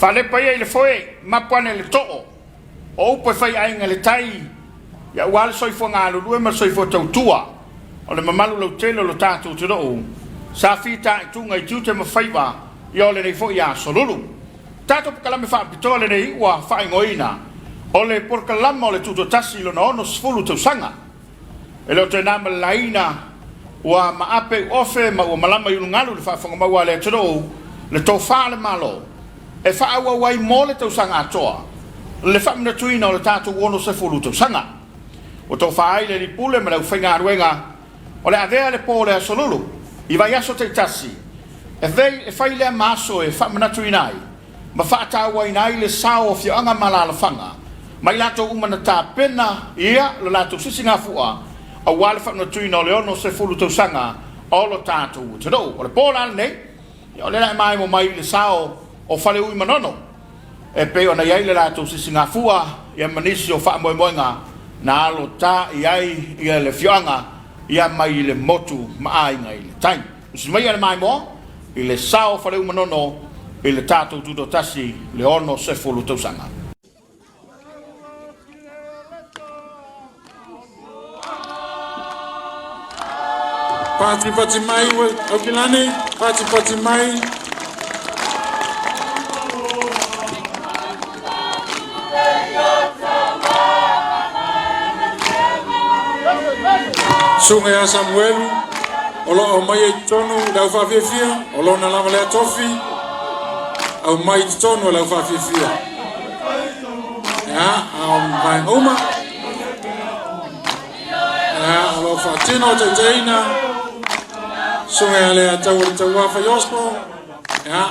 Faalepa ia i le foe, mapu ane i le too, o upu e fai aiga i le tai, ia aua le soifua galulue ma le soifua tautua o le mamalu lautele o lo tatou atunuu, sa fitaituga i tiute ma faiva ia o lenei foi aso lulu. Tatou polokalame faapitoa lenei ua faaigoaina o le Polokalama o le Tutoatasi i lona 60 tausaga. E le o toe na ma le laina ua maape uofe ma ua malama i ulugalu le faafofoga a le atunuu le tofa a le Malo e faaauau ai mo le tausaga atoa le faamanatuina o le tatou 60 tausaga. Ua tofa ai le Alii Pule ma le aufaigaluega o le avea le po o le Aso Lulu i vaiaso taitasi e fai lea ma aso e faamanatuina ai ma faatauaina ai le sao o afioaga ma alaalafaga ma i latou uma na tapena ia lo latou sisigafua aua le faamanatuina o le 60 tausaga o lo tatou atunuu. O le po la lenei, ia o lea la e maemo mai i le sao o Faleui Manono e pei ona i ai le latou sisigafua ia ma nisi o faamoemoega na alo ta i ai ia le afioaga ia mai i le motu ma aiga i le tai. Usi mai le maimoa i le sao o Faleu Manono i le tatou tutoatasi le 60 tausaga. Pati pati mai Aukilani, pati pati mai. Susuga ia Samuelu, o lo o aumaia i totonu i le aufaafiafia, o lona lava lea tofi, aumai i totonu o le aufaafiafia. Ia, a o vaega uma. Ia, o lo o faatino taitaiina, Susuga ia Leataua le Tauā Faiospo, Ia,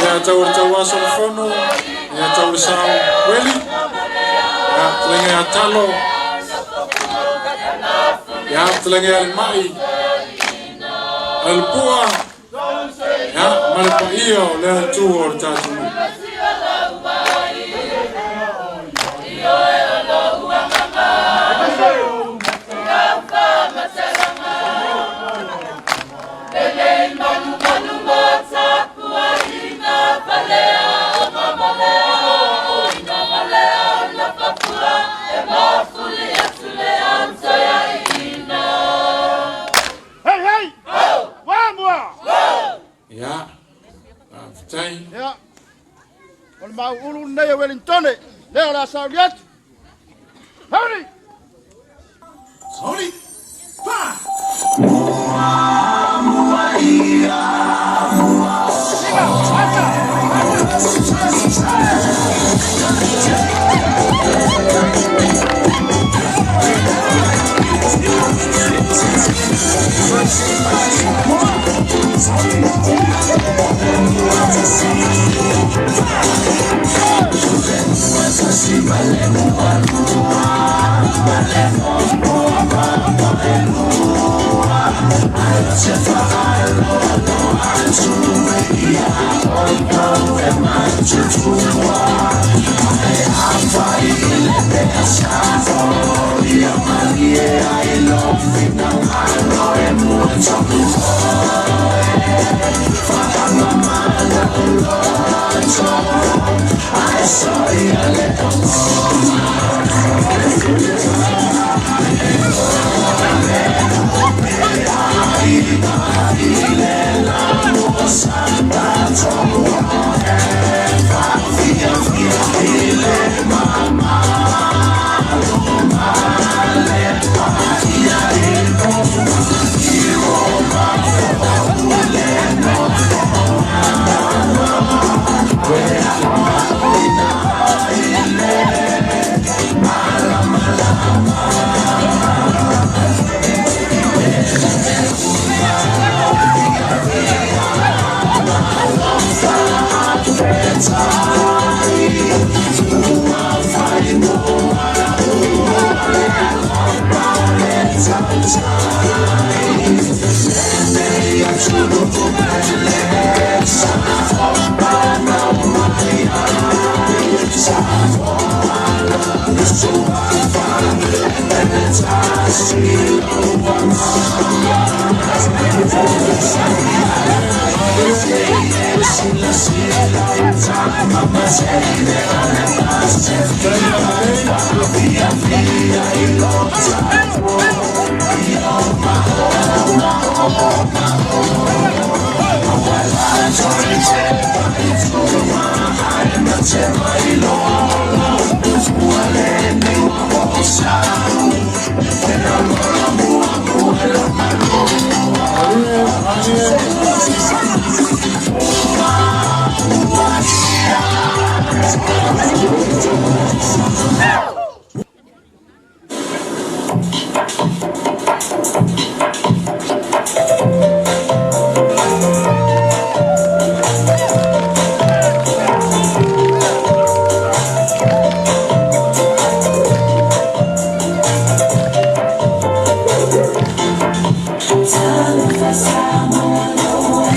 ia tau le tau aso le fono, ia tau le sao weli, ia telenge ia talo, ia telenge ia le mai, a le pua, ia ma le paia o lea itu o le tatou nuu. Hei, hei! Wamua! Ia, faafetai. Ia, o le mauulu lenei o Wellingtone, lea o le a sauni atu. Sauni! Sauni! Pa!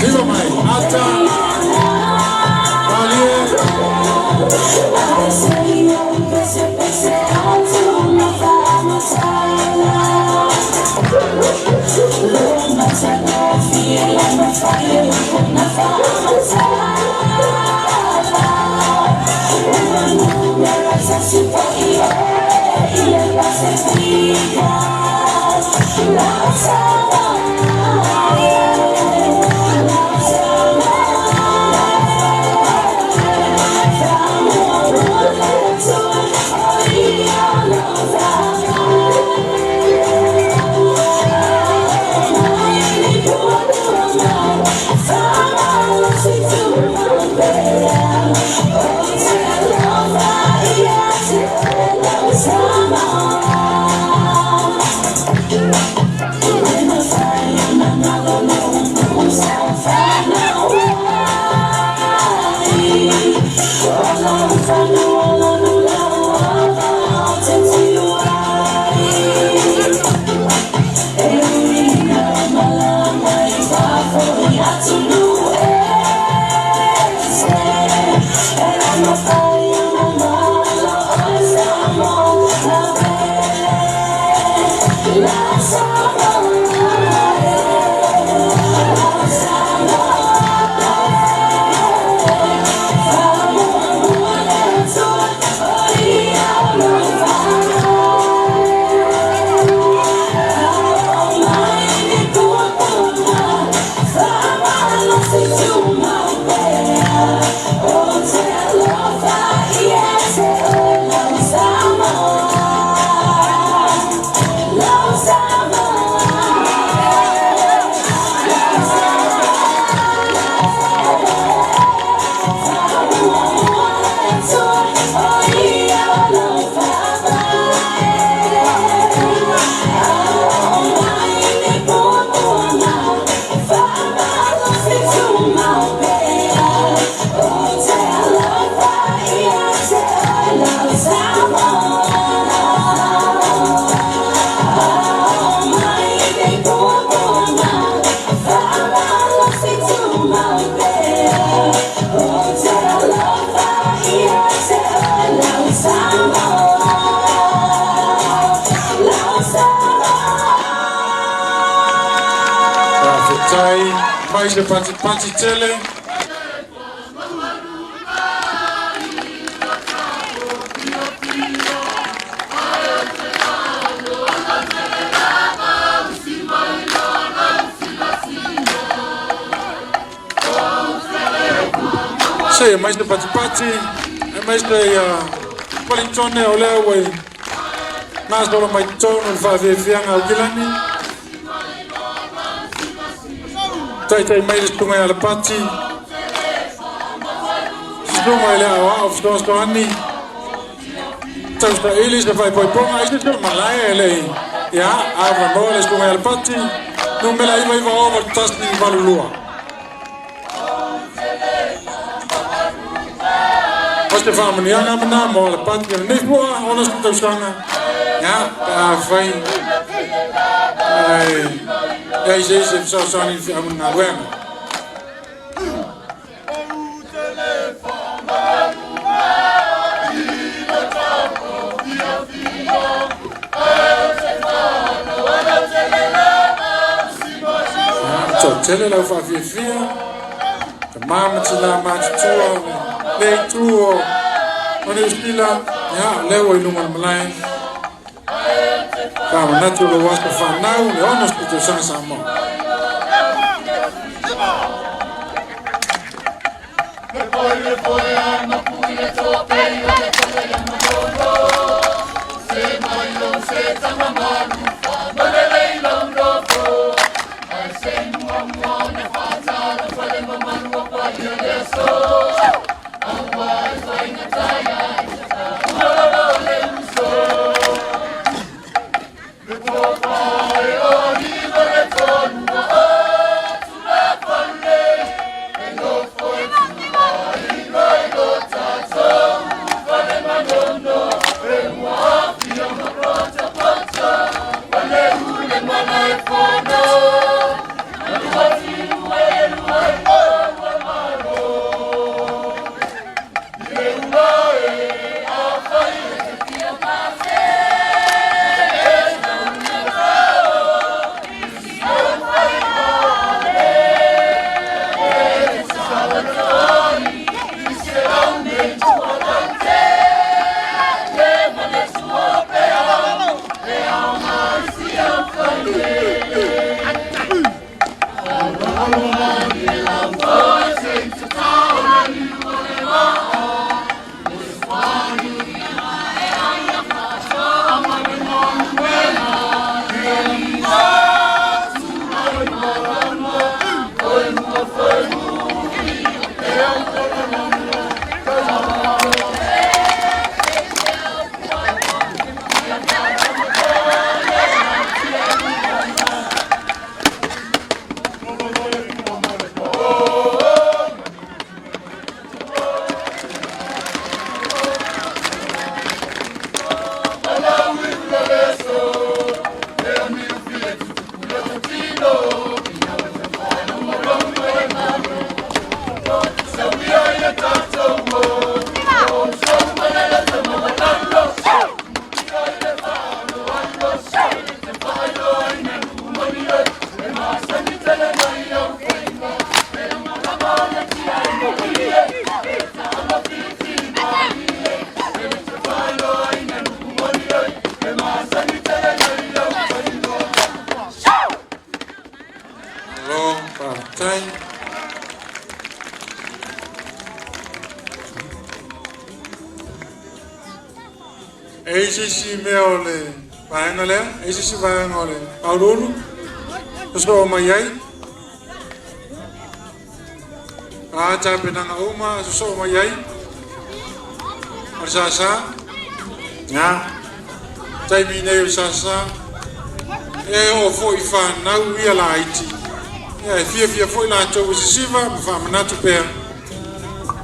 Viva mai, ata, malie. Faafetai mai se patipati tele. Se mai se patipati, e mai se ia Wellington o lea ua i gasolo mai totonu o le faafiafiaga a Aukilani. Taitai mai le susuga ia Lepati, susuga i le aoao fesoasoani, tausaili se faaipoipoga ai se se malae e le ia avanoa le susuga ia Lepati, numera 998182. O se faamanuiaga mana mo Lepati o lenei fua ona se tausaga, ia, pe afai ae leai se isi e fesoasoani i le feau o le galuega. Tele lau faafiafia, tama ma tina matutua o le itu o o Niu Sila, ia, o lea ua i luga o le malae. Faamanatu lou aso fanau, le 60 tausaga Samoa. Malo faafetai. E i se isi mea o le vaega lea, e i se isi vaega o le auluulu, sosoo mai ai. A tapenaga uma, sosoo mai ai. O le sasa, ia, taimi nei o le sasa, e oo foi i fanau ia laiti. Ia, e fiafia foi latou i sisiva ma faamanatu pea.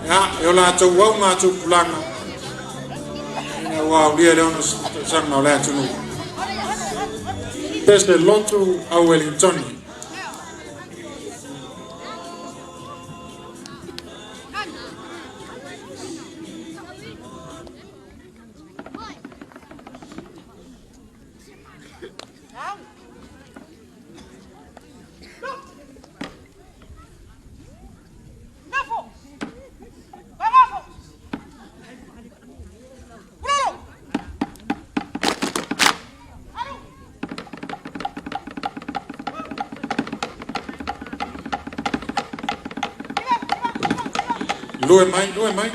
Ia, e o latou auga tupulaga ina ua aulia le 60 tausaga o le atunuu. Pese lotu au Wellingtoni. Lue mai, lue mai.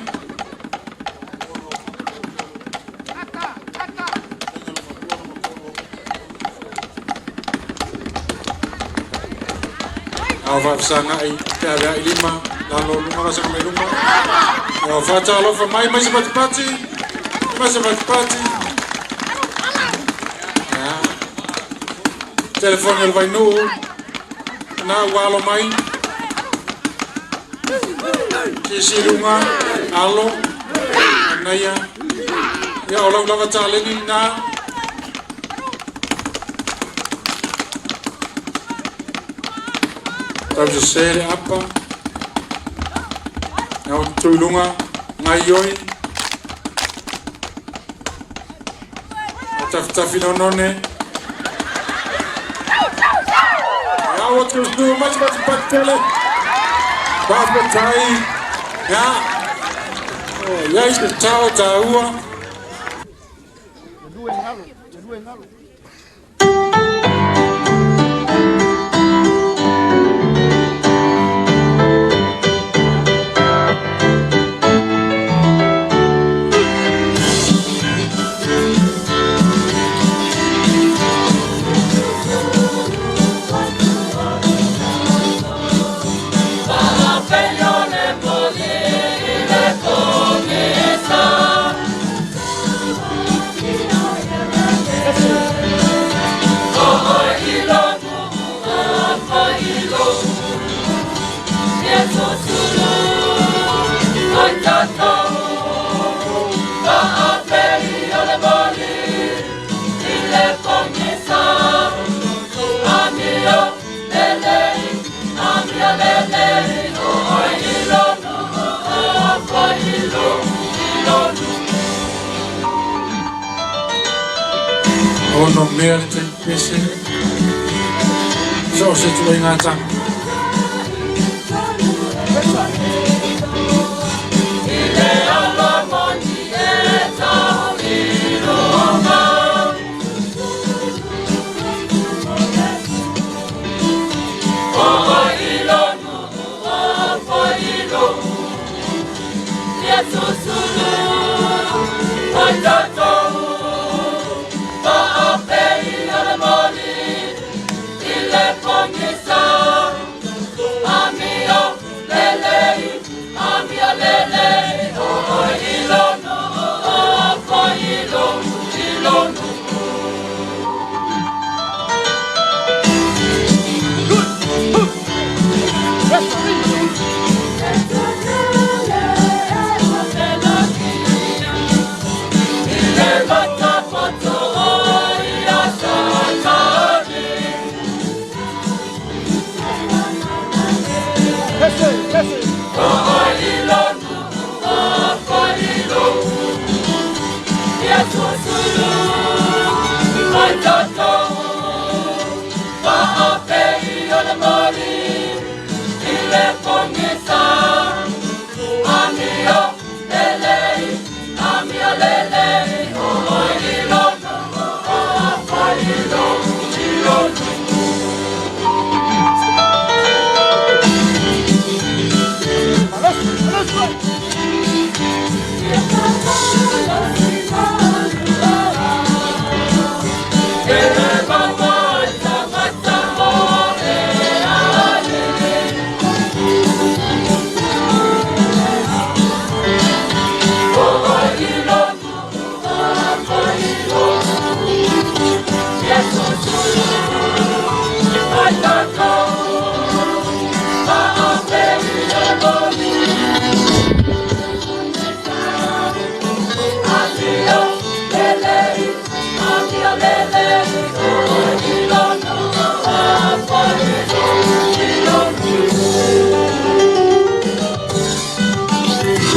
Ao faafesagai pe aveai lima lalo luma vasaga mai luma. Ao faatalofa mai mai se patipati, mai se patipati. Ia. Telefoni o le Vainuu na ua alo mai. Sisi luga, alo, anaia. Ia o lau lava taleni lena. Tau sese le apa. Ia o tu i luga, ngaioi. O tafitafi nonone. Ia taua te usu mai se pati tele. Faafetai. Ia. O iai se tao taua. Ono mea le taimi pese. So o se tuaiga taga.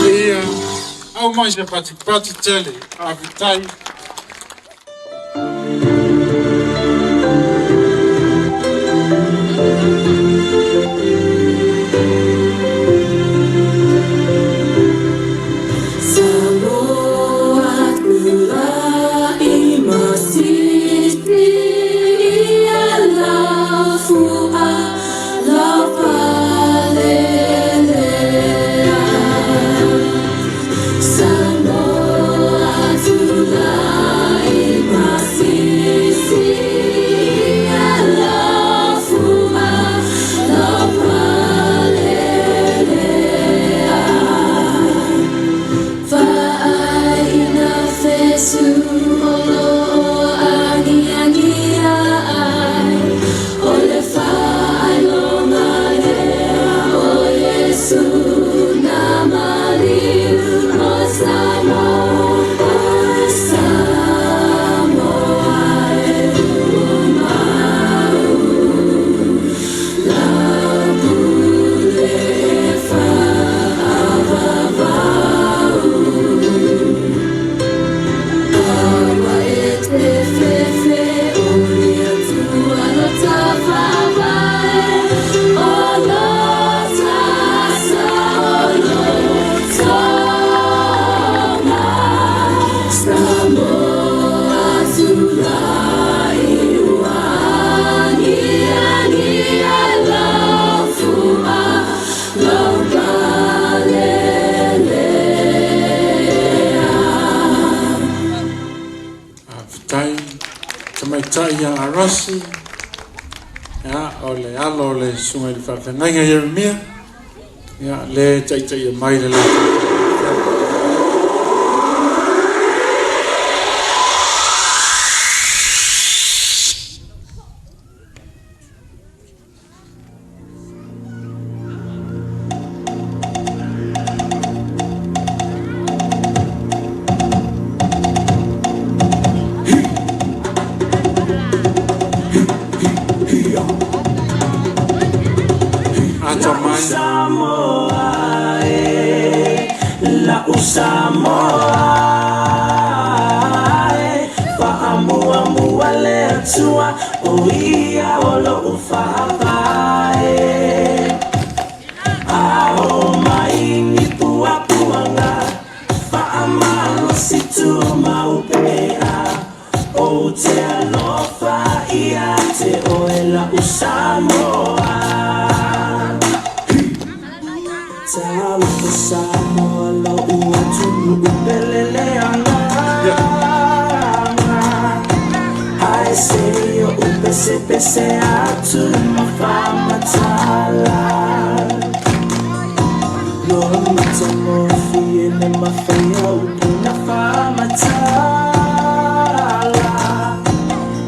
Ia, au mai se patipati tele. Faafetai. Samoa. ia Arasi, ia, o le alo o le susuga i le faafeagaiga Ieremia, ia, le taitaia mai le latou. Ata mai. Samoa e, la'u Samoa e, fa'amuamua le Atua o ia o lo'u fa'avae. A oo mai ni puapuaga, fa'amalosi tumau pea, ou te alofa ia te oe la'u Samoa. Talofa Samoa lo'u atunu'u pele le agaga. Ae se i o'u pesepese atu ma faamatala. Loa matagofie le mafaia upu na faamatala.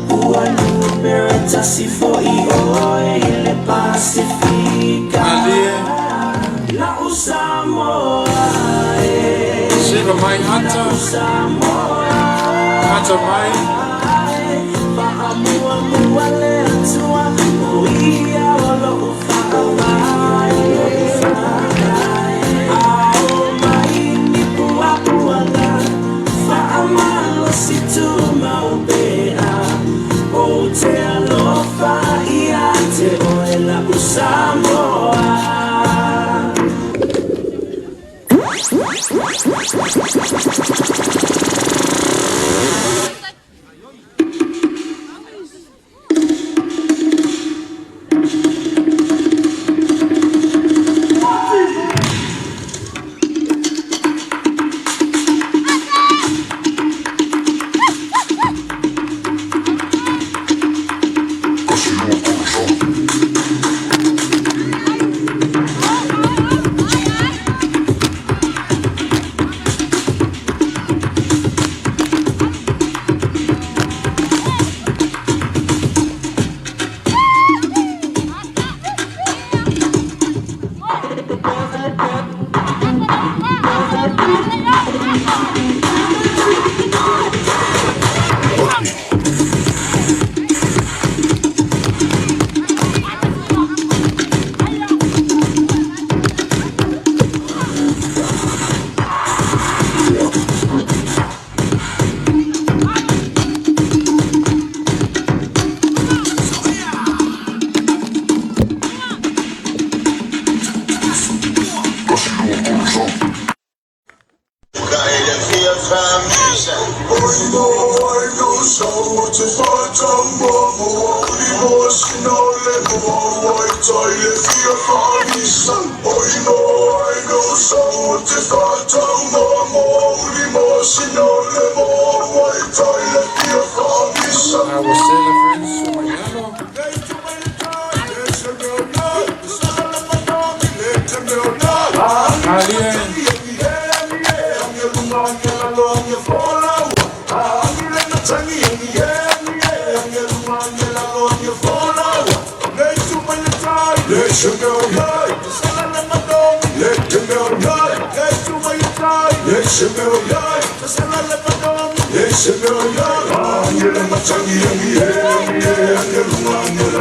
Ua numera tasi fo'i oe i le Pasifika. Malie. La'u Samoa e. Siva mai Ata. La'u Samoa Ata mai. e. Fa'amuamua le Atua o ia o lo'u fa'avae. A oo mai ni puapuaga, fa'amalosi tumau pea, ou te alofa ia te oe la'u Samoa. Ua celebrate su mai alo. Malie. E ia le mauga.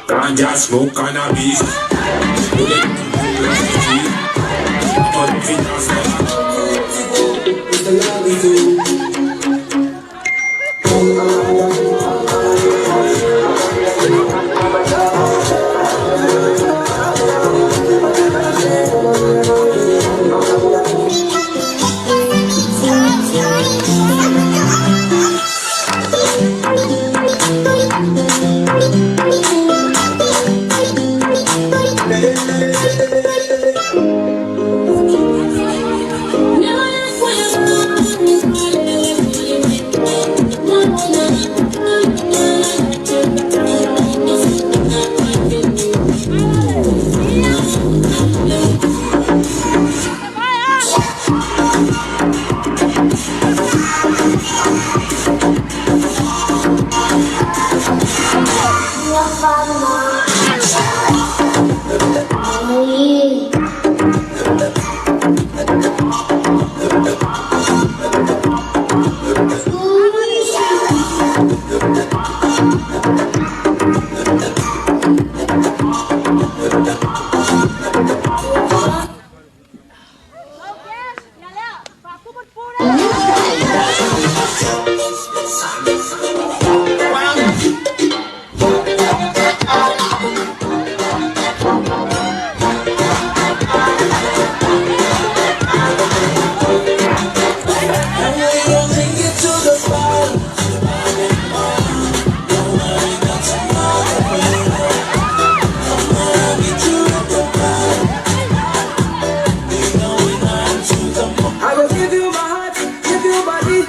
Ganja smoke cannabis.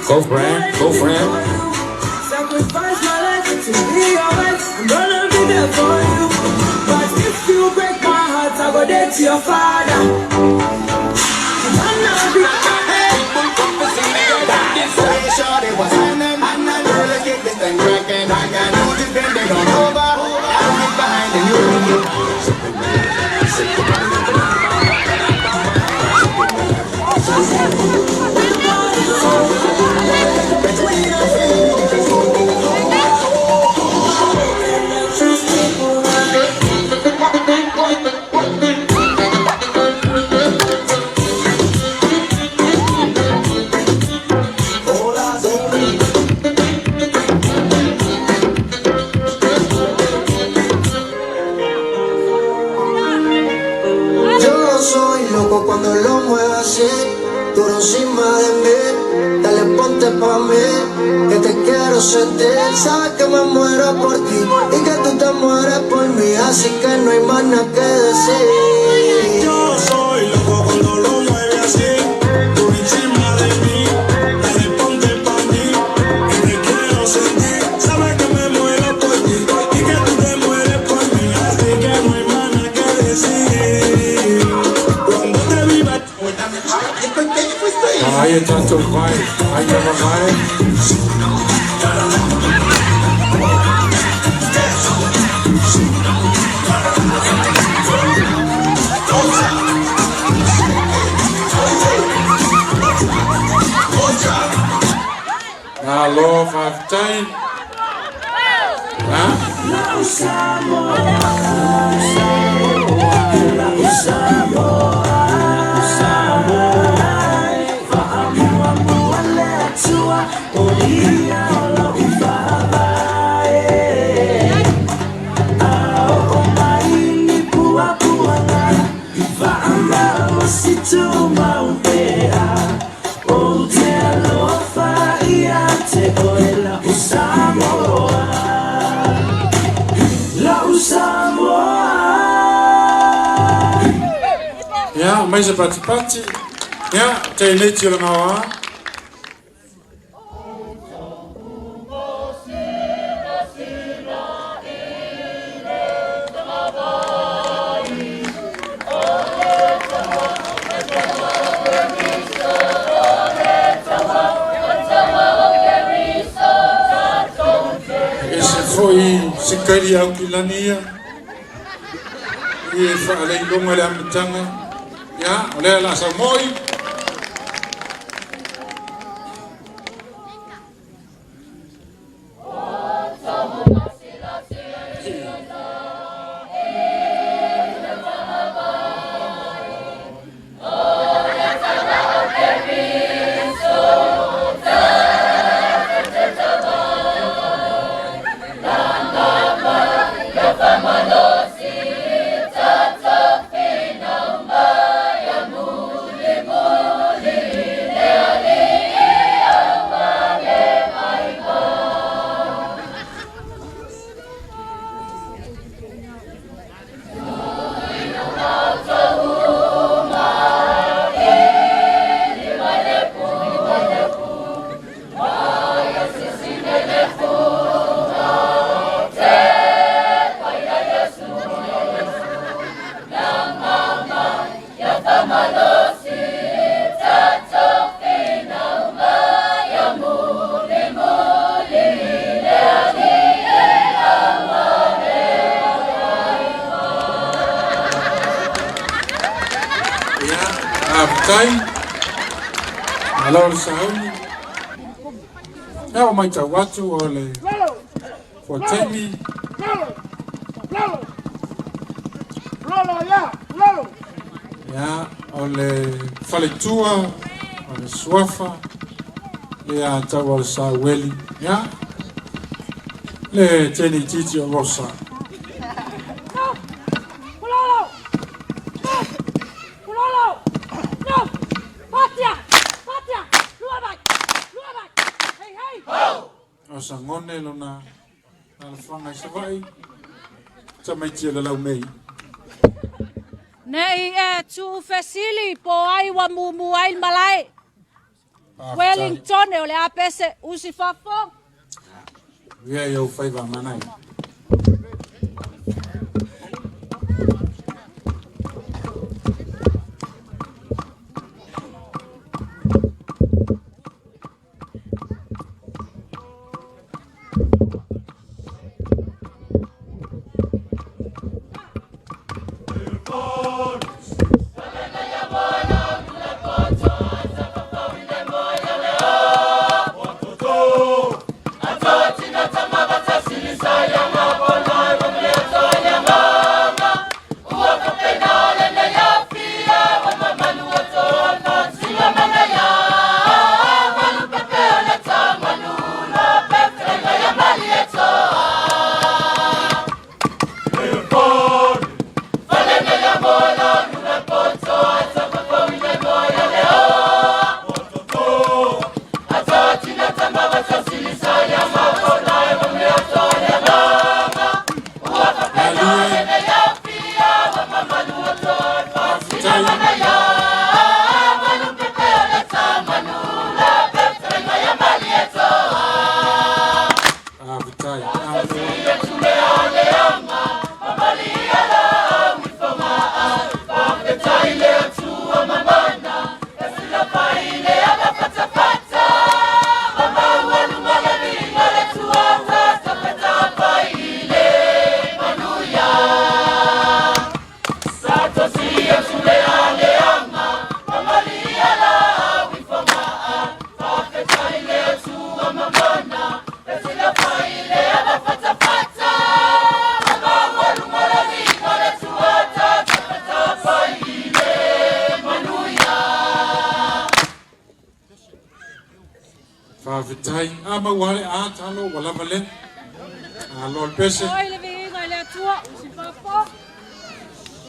Go Fran, go Fran. Sacrifice my life to be your wife. I'm gonna be there for you. But if you break my heart, I go date your father. I'm Yo soy loco cuando lo muevo así, duro encima de mí. Dale, ponte pa' mí, que te quiero sentir. Sabes que me muero por ti y que tú te mueres por mí, así que no hay más nada que decir. Yo soy loco cuando lo mueve así, tú encima de mí, dale ponte pa' mí, que te quiero sentir. Sabes que me muero por ti y que tú te mueres por mí, así que no hay más nada que decir. Cuando te viva. Aí tatou vai, aí tava vai. Alo, faafetai. A Ia, mai se patipati. Ia, teinei tio le gaoa. E se fo'i se kali au kilani ia. I e faaleiloga le amataga. Ia, o lea la saumo'i. Faafetai. Malo le sauni. Ia ua matau atu o le fuataimi. Ia, o le faletua, o le suafa, le tau o le saueli. Ia, le teine itiiti o Rosa. O Sagone lona alafaga i Savaii, tamaiti e lalau mei. Nei e tuu fesili po ai ua mumu ai le malae. Wellington o le a pese usi fafo. Ia i ou faiva manai. Faafetai. A maua le a talo ua lava le. A lo le pese.